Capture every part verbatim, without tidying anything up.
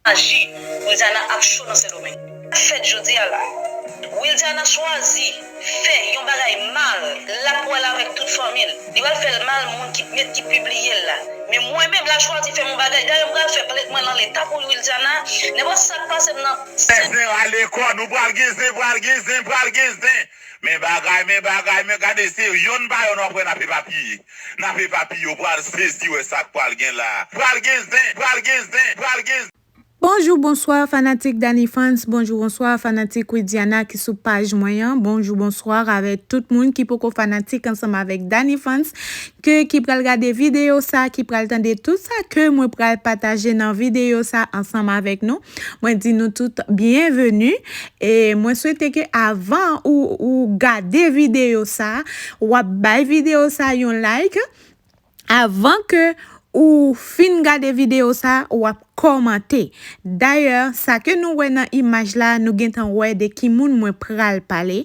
Aji, Wildiana ap cho nan Sendomeng. Sa k fèt jodi a la? Wildiana chwazi fè yon bagay mal, l ap pral avèk tout fanmi l. Li pral fè l mal, moun ki met ki pibliye l la. Men mwen menm, l a chwazi fè m yon bagay. Dayè, m pral fè plent mwen nan leta pou Wildiana. Nenpòt sa k pase m nan Zen, ale kò nou, pral gen zen, pral gen zen, pral gen zen. Men bagay, men bagay, men gade, se yonn pa yonn w ap wè n ap epapiye. N ap epapiye, w pral sezi wè sa k pral gen la. Pral gen zen, pral gen zen, pral gen zen. Bonjou, bonswa, fanatik Dany Fans. Bonjou, bonswa, fanatik Widiana ki sou paj mwen an. Bonjou, bonswa avèk tout moun ki poko fanatik ansanm avèk Dany Fans, ke ki pral gade videyo sa, ki pral tande tout sa ke mwen pral pataje nan videyo sa ansanm avèk nou. Mwen di nou tout byenveni. E mwen swete ke avan ou, ou gade videyo sa, w ap bay videyo sa yon like. Avan ke ou fin gade videyo sa, w ap kòmante. Dayè, sa ke nou wè nan imaj la, nou gentan wè de ki moun mwen pral pale.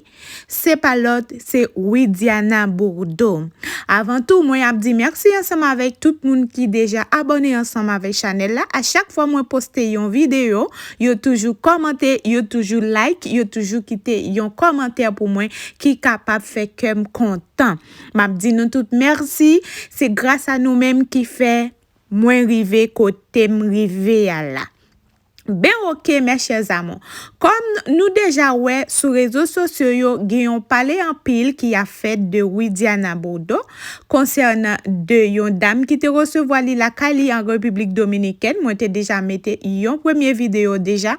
Se pa lòt, se Widiana Bourdeau. Avan tou, mwen ap di mèsi ansanm avèk tout moun ki deja abòne ansanm avèk chanèl la. A chak fwa mwen poste yon videyo, yo toujou kòmante, yo toujou like, yo toujou kite yon kòmantè pou mwen ki kapab fè kè m kontan. M ap di nou tout mèsi. Se gras a nou menm ki fè mwen rive kote m rive a la. Ben oke, mes chers amours. Kòm nou deja wè sou rezo sosyo yo, gen yon pale anpil ki ap fèt de Widiana Bourdeau, konsènan de yon dam ki te resevwa li lakay li an Repiblik Dominikèn. Mwen te deja mete yon premye videyo deja.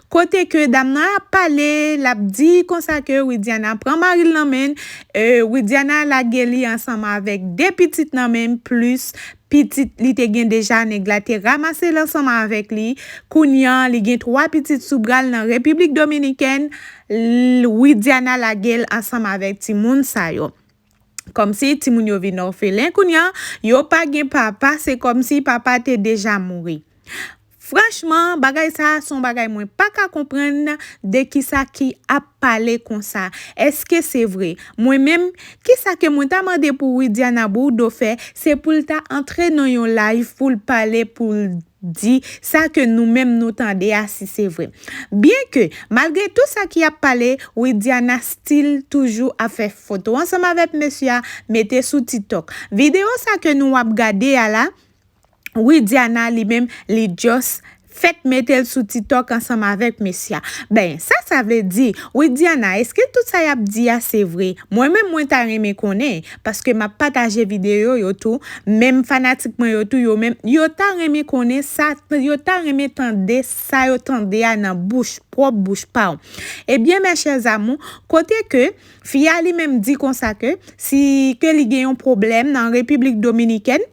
Kote ke dam nan ap pale, l ap di konsa ke Widiana pran mari l nan men l, e, Widiana lage li ansanm avèk de pitit nan men l, plis pitit li te gen deja, nèg la te ranmase l ansanm avèk li. Kounye a, li gen twa pitit sou bra l nan Repiblik Dominikèn, l-, Widiana lage l ansanm avèk timoun sa yo. Kòmsi timoun yo vin òfelen kounye a, yo pa gen papa, se kòmsi papa te deja mouri. Franchman, bagay sa a se yon bagay mwen pa ka konprann de kisa ki ap pale konsa. Èske se vre? Mwen menm, kisa ke mwen ta mande pou Widiana Bourdeau fè, se pou l ta antre nan yon live pou l pale, pou l di sa ke nou menm nou tande a, si se vre. Byen ke, malgre tout sa ki ap pale, Widiana still toujou ap fè foto ansanm avèk mesye a, mete sou TikTok. Videyo sa ke nou ap gade a la, Widiana li menm, li just fèk mete l sou TikTok ansanm avèk mesye a. Ben, sa, sa vle di, Widiana, èske tout sa y ap di a se vre? Mwen menm, mwen ta renmen konnen, paske m ap pataje videyo yo tou, menm fanatik mwen yo tou, yo menm, yo ta renmen konnen sa, yo ta renmen tande sa yo tande a nan bouch, pwòp bouch pa w. Ebyen, mes chers amours, kote ke fi a li menm di konsa ke si ke li gen yon pwoblèm nan Repiblik Dominikèn,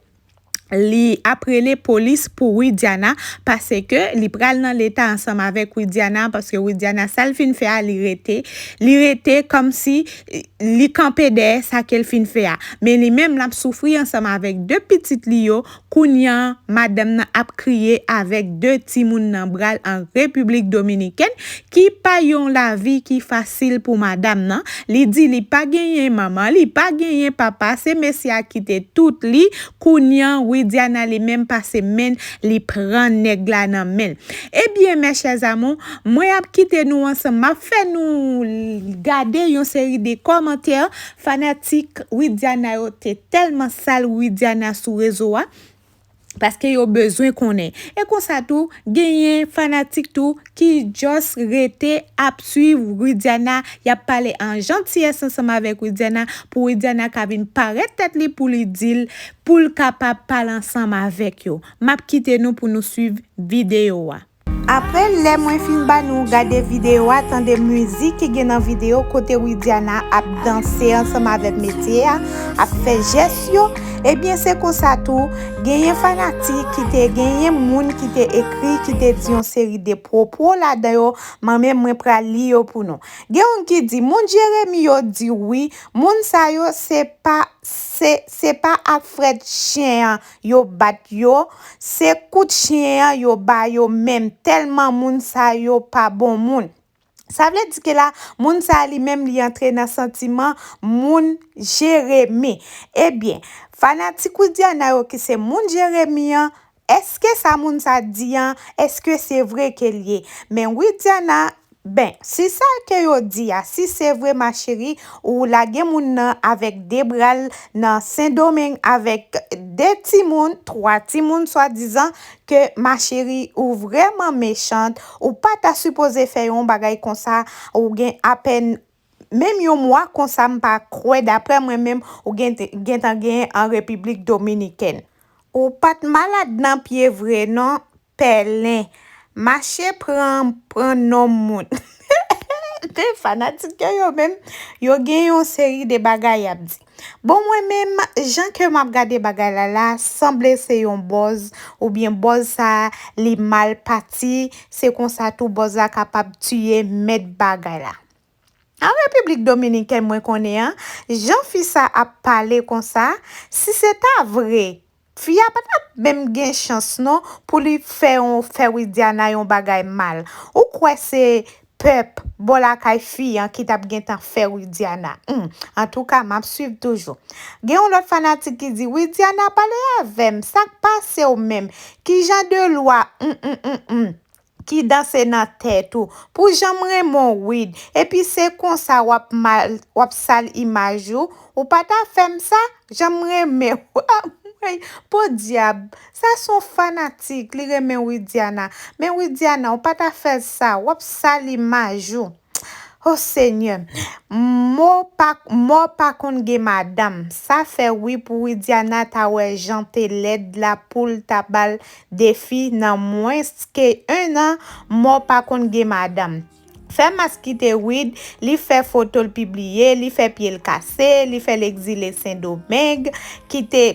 li ap rele polis pou Widiana, paske li pral nan leta ansanm avèk Widiana, paske Widiana, sa l fin fè a, li rete, li rete kòmsi li kanpe dèyè sa ke l fin fè a. Men li menm, l ap soufri ansanm avèk de pitit li yo. Kounye a, madanm nan ap kriye avèk de timoun nan bra l an Repiblik Dominikèn, ki pa yon lavi ki fasil pou madanm nan. Li di li pa genyen manman, li pa genyen papa, se mesye a ki te tout li. Kounye a, Widiana li menm pase men l, li pran nèg la nan men l. Ebyen, mes chers amours, mwen ap kite nou ansanm, m ap fè nou gade yon seri de kòmantè fanatik Widiana yo te tèlman sal Widiana sou rezo a. Paske yo bezwen konnen. E konsa tou, genyen fanatik tou ki just rete ap swiv Widiana, y ap pale an jantiyès ansanm avèk Widiana, pou Widiana ka vin parèt tèt li pou li di l, pou l kapab pale ansanm avèk yo. M ap kite nou pou nou swiv videyo a. Apre lè mwen fin ba nou gade videyo a, tande mizik ki gen nan videyo kote Widiana ap danse ansanm avèk mesye a, ap fè jès yo, ebyen se konsa tou, genyen fanatik ki te, genyen moun ki te ekri, ki te di yon seri de pwopo ladan yo, mwen menm mwen pral li yo pou nou. Gen youn ki di, moun Jeremi yo di wi, moun sa yo se pa, se, se pa ak frèt chen an yo bat yo, se kout chen an yo ba yo menm, tèlman moun sa yo pa bon moun. Sa vle di ke la, moun sa li menm li antre nan santiman moun Jeremi. Ebyen, fanatik Widiana yo ki se moun Jeremi an, Èske sa moun sa di an, èske se vre ke l ye? Men Widiana, ben, si sa ke yo di a, si se vre, ma chérie, ou lage moun nan avèk de bra l nan Sendomeng avèk de timoun, twa timoun swadizan, ke ma chérie, ou vrèman mechant, ou pa ta sipoze fè yon bagay konsa, ou gen apèn menm yon mwa konsa, m pa kwè, daprè mwen menm, ou gen, gentan genyen an Repiblik Dominikèn. Ou pa t malad nan pye vre non, pèlen. Mache pran, pran non moun. Men fanatik yo, yo menm, yo gen yon seri de bagay y ap di. Bon, mwen menm, jan ke m ap gade bagay la la, sanble se yon bòz, oubyen bòz sa, li mal pati, se konsa tou bòz la kapab tiye mèt bagay la. An Repiblik Dominikèn mwen konnen an, jan fi sa ap pale konsa, si se ta vre, fi a pa t ap menm gen chans non pou li fè yon, fè Widiana yon bagay mal. Ou kwè se pèp bò lakay fi an ki t ap gentan fè Widiana? Hmm, antouka, m ap swiv toujou. Gen yon lòt fanatik ki di, Widiana, pale avè m, sa k pase w menm? Ki jan de lwa, hmm, hmm, hmm, hmm, ki danse nan tèt ou? Pou jan m renmen w, Wid. Epi se konsa w ap mal, w ap sal imaj ou. Ou pa ta fè m sa? Jan m renmen w. Anmwey, podyab. Sa se yon fanatik, li renmen Widiana. Men Widiana, ou pa ta fè l sa, w ap sal imaj ou. O Senyè, mò pa, mò pa konn gen madanm. Sa fè wi pou Widiana ta wè jan te lèd la pou l ta ba l defi nan mwens ke en an, mò pa konn gen madanm. Fè mas kite Wid, li fè foto l pibliye, li fè pye l kase, li fè l egzile Sendomeng, kite,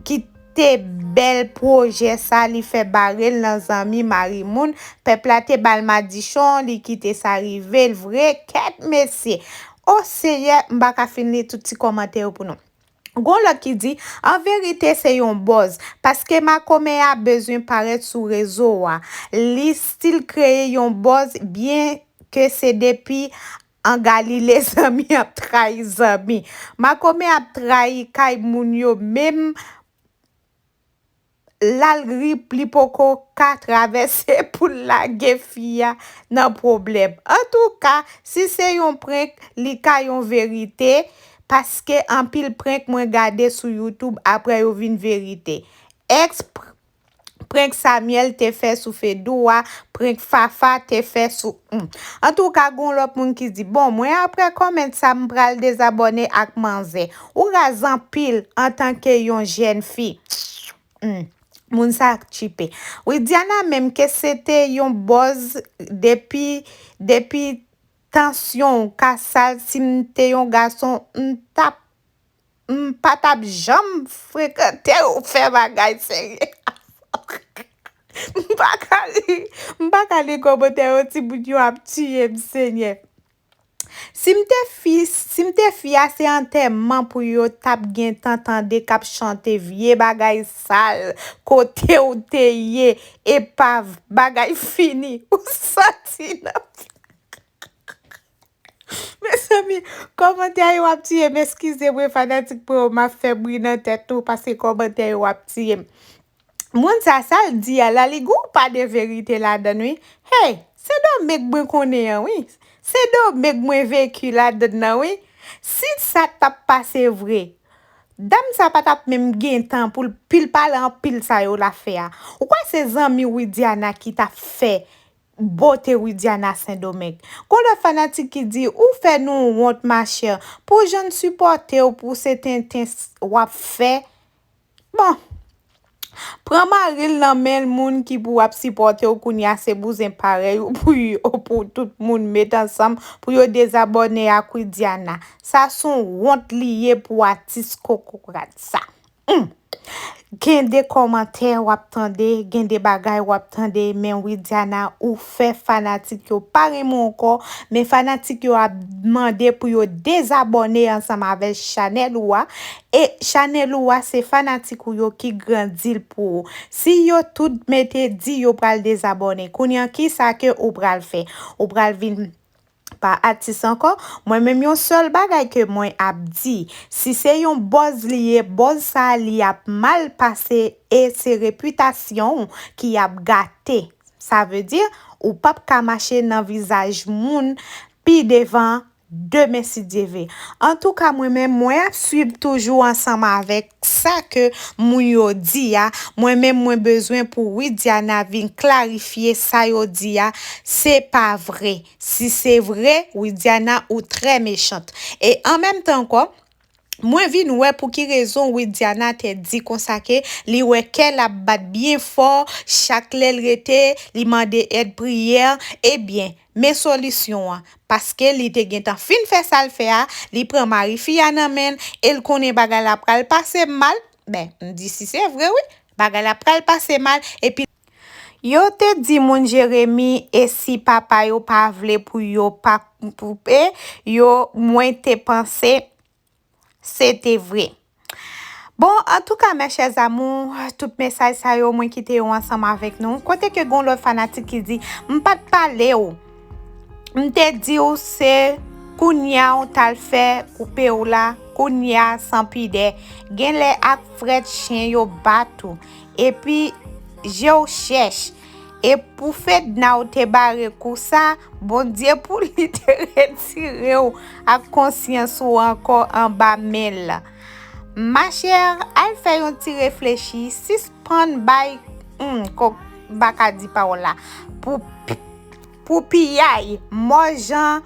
kite bèl pwojè sa, li fè bare l nan zanmi mari moun, pèp la te ba l madichon, li kite sa rive l vre, kèt mesye. O Senyè, m pa ka fin li tout ti kòmantè yo pou nou. Gon lòt ki di, an verite se yon bòz, paske makomè a bezwen parèt sou rezo a. Li still kreye yon bòz, byen ke se depi an Galile zanmi ap trayi zanmi. Makomè ap trayi kay moun yo menm l al ri, li poko ka travèse pou l lage fi a nan pwoblèm. Antouka, si se yon prank, li ka yon verite, paske anpil prank mwen gade sou YouTube, apre yo vin verite. Èks pr-, prank Samuel te fè sou Fedou a, prank Fafa te fè sou, hmm. Antouka, gon lòt moun ki di, bon, mwen apre kòmant sa, m pral dezabòne ak manzè. Ou raz anpil antanke yon jèn fi. Hmm. Moun sa tchipe. Widiana menm ke se te yon bòz depi, depi tansyon w ka sal, si m te yon gason, m t ap, m pa t ap janm frekante w fè bagay serye. M pa ka li, m pa ka li kòmantè yo, timoun yo ap tiye m, Senyè. Si m te fi, si m te fi a, se antèman pou yo t ap gentan tande k ap chante vye bagay sal, kote w te ye, epav, bagay fini, ou santi nan. Mezanmi, kòmantè yo ap tiye m, eskize mwen fanatik mwen yo, m ap fè bri nan tèt nou, paske kòmantè yo ap tiye m. Moun sa, sa l di a la, li gon pa de verite ladann wi. Hey, Sendomeng mwen konnen an wi. Sendomeng mwen veki ladann nan wi. Si sa t ap pase vre, dam sa pa t ap menm gen tan pou l, pou l pale anpil sa yo l ap fè a. Ou kwè se zanmi Widiana ki t ap fè bote Widiana Sendomeng? Gon lòt fanatik ki di, ou fè nou wont, ma chère. Pou jan n sipòte w, pou se tenten s-, w ap fè. Bon. Pran mari l nan men l, moun ki pou ap sipòte w kounye a, se bouzen parèy ou pou yo, pou tout moun met ansanm pou yo dezabòne ak Widiana. Sa se yon wont li ye pou atis kokokrat sa. Hmm. Gen de kòmantè w ap tande, gen de bagay w ap tande, men Widiana, ou fè fanatik yo pa renmen w ankò, men fanatik yo ap mande pou yo dezabòne ansanm avè chanèl ou a, e chanèl ou a se fanatik ou yo ki grandi l pou ou. Si yo tout mete di yo pral dezabòne, kounye a kisa ke ou pral fè? Ou pral vin pa atis ankò. Mwen menm, yon sèl bagay ke mwen ap di, si se yon bòz li ye, bòz sa a li ap mal pase, e se repitasyon w ki ap gate. Sa vle di, ou p ap ka mache nan vizaj moun pi devan demen, si Dye vle. Antouka, mwen menm, mwen ap swiv toujou ansanm avèk sa ke moun yo di a. Mwen menm, mwen bezwen pou Widiana vin klarifye sa yo di a. Se pa vre. Si se vre, Widiana, ou trè mechant. E an menm tan ankò, mwen vin wè pou ki rezon Widiana te di konsa ke li wè kè l ap bat byen fò, chak lè l rete, li mande èd priyè. Ebyen, men solisyon an. Paske li te gentan fin fè sa l fè a, li pran mari fi a nan men l, e l konnen bagay la pral pase mal. Ben, m di si se vre wi, bagay la pral pase mal, epi yo te di moun Jeremi, e si papa yo pa vle pou yo pa, pou, e yo, mwen te panse se te vre. Bon, antouka, mes chers amours, tout mesaj sa yo, mwen kite yo ansanm avèk nou. Kote ke gon lòt fanatik ki di, m pa t pale w. M te di w se kounya w t al fè koupe w la, kounya san pidè. Genlè ak frèt chen yo bat ou. Epi je w chèch. E pou Fedna w te bare kou sa, Bondye pou li te retire w ak konsyans ou ankò anba men l. Ma chère, al fè yon ti reflechi, sispann bay hmm, kok baka di pawòl la. Pou pou piyay, mò Jan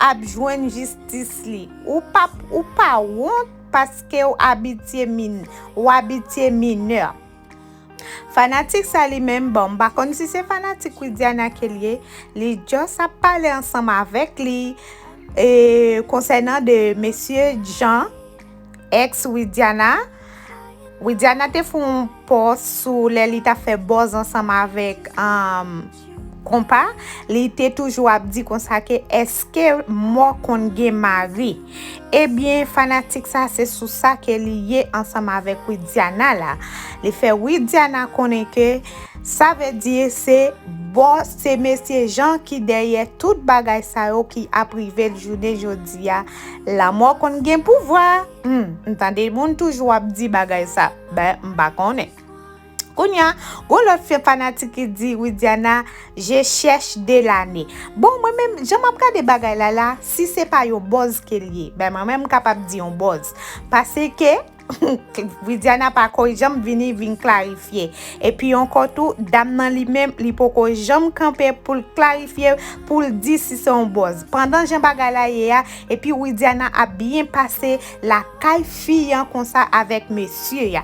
ap jwenn jistis li. Ou pa, ou pa wont paske w abitye min, ou abitye minè. Fanatik sa li menm, bon, m pa konn si se fanatik Widiana ke l ye, li just ap pale ansanm avèk li, e, konsènan de mesye Jan, ex Widiana. Widiana te fè yon pòs sou lè li t ap fè bòz ansanm avèk, um, Konpa. Li te toujou ap di konsa ke èske mò konn gen mari? Ebyen, fanatik sa se sou sa ke li ye ansanm avèk Widiana la. Li fè Widiana konnen ke sa vle di se bòs, se mesye Jan ki dèyè tout bagay sa yo ki ap rive l jounen jodi a. Lanmò konn gen pouvwa. Hmm, m tande moun toujou ap di bagay sa. Ben, m pa konnen. Kounya, gon lòt fanatik ki di Widiana, je chèch de lane. Bon, mwen menm, jan m ap gade bagay la la, si se pa yon bòz ke l ye, ben mwen menm m kapab di yon bòz. Paske Widiana pa ko janm vini vin klarifye. Epi ankò tou, dam nan li menm, li poko janm kanpe pou l klarifye, pou l di si se yon bòz. Pandan jan bagay la ye a, epi Widiana ap byen pase lakay fi an konsa avèk mesye a.